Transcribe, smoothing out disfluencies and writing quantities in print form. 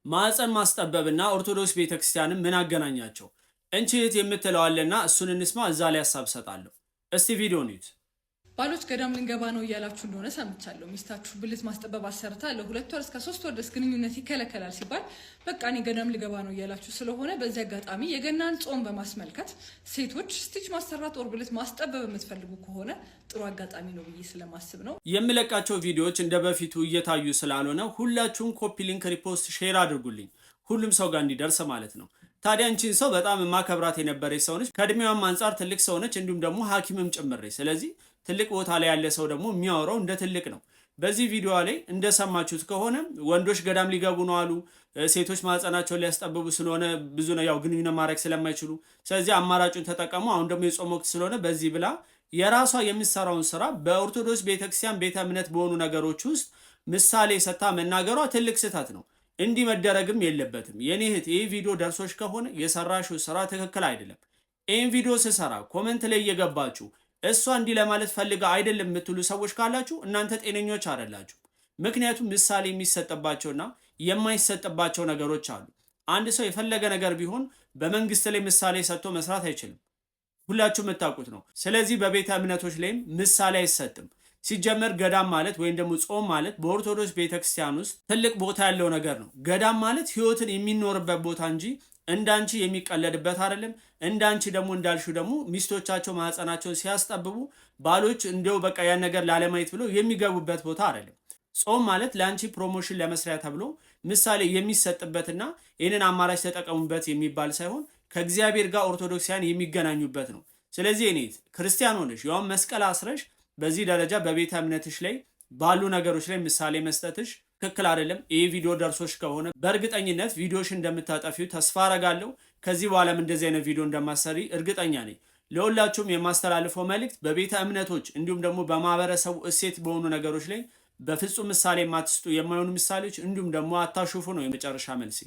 ማዕፀን ማስጠበብና ኦርቶዶክስ ቤተክርስቲያንን ምን አገናኛቸው? እንቺ እህት የምትለው አለና እሱን እንስማ። እዛ ላይ ሀሳብ እሰጣለሁ። እስቲ ቪዲዮን እዩት። ባሎች ገዳም ልንገባ ነው እያላችሁ እንደሆነ ሰምቻለሁ። ሚስታችሁ ብልት ማስጠበብ አሰርታ ለ2 ወር እስከ 3 ወር ድረስ ግንኙነት ይከለከላል ሲባል በቃ እኔ ገዳም ልገባ ነው እያላችሁ ስለሆነ፣ በዚህ አጋጣሚ የገናን ጾም በማስመልከት ሴቶች stitch ማሰራት or ብልት ማስጠበብ የምትፈልጉ ከሆነ ጥሩ አጋጣሚ ነው ብዬ ስለማስብ ነው። የምለቃቸው ቪዲዮዎች እንደ በፊቱ እየታዩ ስላልሆነ ሁላችሁም copy link፣ repost፣ share አድርጉልኝ፣ ሁሉም ሰው ጋር እንዲደርስ ማለት ነው። ታዲያ እንቺን ሰው በጣም የማከብራት የነበረች ሰው ነች። ከእድሜዋም አንጻር ትልቅ ሰው ነች፣ እንዲሁም ደግሞ ሐኪምም ጭምር ነች። ስለዚህ ትልቅ ቦታ ላይ ያለ ሰው ደግሞ የሚያወራው እንደ ትልቅ ነው። በዚህ ቪዲዮ ላይ እንደሰማችሁት ከሆነ ወንዶች ገዳም ሊገቡ ነው አሉ። ሴቶች ማህፀናቸውን ሊያስጠብቡ ስለሆነ ብዙ ነው ያው ግንኙነት ማድረግ ስለማይችሉ፣ ስለዚህ አማራጩን ተጠቀሙ። አሁን ደግሞ የጾም ወቅት ስለሆነ በዚህ ብላ የራሷ የምትሰራውን ስራ በኦርቶዶክስ ቤተክርስቲያን ቤተ እምነት በሆኑ ነገሮች ውስጥ ምሳሌ ሰታ መናገሯ ትልቅ ስህተት ነው። እንዲህ መደረግም የለበትም። የኔ እህት፣ ይህ ቪዲዮ ደርሶሽ ከሆነ የሰራሽው ስራ ትክክል አይደለም። ይህን ቪዲዮ ስሰራ comment ላይ እየገባችሁ እሷ እንዲህ ለማለት ፈልጋ አይደለም የምትሉ ሰዎች ካላችሁ እናንተ ጤነኞች አይደላችሁ። ምክንያቱም ምሳሌ የሚሰጥባቸውና የማይሰጥባቸው ነገሮች አሉ። አንድ ሰው የፈለገ ነገር ቢሆን በመንግስት ላይ ምሳሌ ሰጥቶ መስራት አይችልም። ሁላችሁ የምታውቁት ነው። ስለዚህ በቤተ እምነቶች ላይም ምሳሌ አይሰጥም። ሲጀመር ገዳም ማለት ወይም ደግሞ ጾም ማለት በኦርቶዶክስ ቤተክርስቲያን ውስጥ ትልቅ ቦታ ያለው ነገር ነው። ገዳም ማለት ህይወትን የሚኖርበት ቦታ እንጂ እንዳንቺ የሚቀለድበት አይደለም። እንዳንቺ ደግሞ እንዳልሽው ደግሞ ሚስቶቻቸው ማህፀናቸውን ሲያስጠብቡ ባሎች እንዲያው በቃ ያን ነገር ላለማየት ብለው የሚገቡበት ቦታ አይደለም። ጾም ማለት ለአንቺ promotion ለመስሪያ ተብሎ ምሳሌ የሚሰጥበትና ይህንን አማራጭ ተጠቀሙበት የሚባል ሳይሆን ከእግዚአብሔር ጋር ኦርቶዶክሲያን የሚገናኙበት ነው። ስለዚህ እኔ ክርስቲያን ሆነሽ ያውም መስቀል አስረሽ በዚህ ደረጃ በቤተ እምነትሽ ላይ ባሉ ነገሮች ላይ ምሳሌ መስጠትሽ ትክክል አይደለም። ይህ ቪዲዮ ደርሶሽ ከሆነ በእርግጠኝነት ቪዲዮሽ እንደምታጠፊው ተስፋ አረጋለሁ። ከዚህ በኋላም እንደዚህ አይነት ቪዲዮ እንደማትሰሪ እርግጠኛ ነኝ። ለሁላችሁም የማስተላልፈው መልእክት በቤተ እምነቶች እንዲሁም ደግሞ በማህበረሰቡ እሴት በሆኑ ነገሮች ላይ በፍጹም ምሳሌ የማትስጡ፣ የማይሆኑ ምሳሌዎች እንዲሁም ደግሞ አታሹፉ ነው የመጨረሻ መልሴ።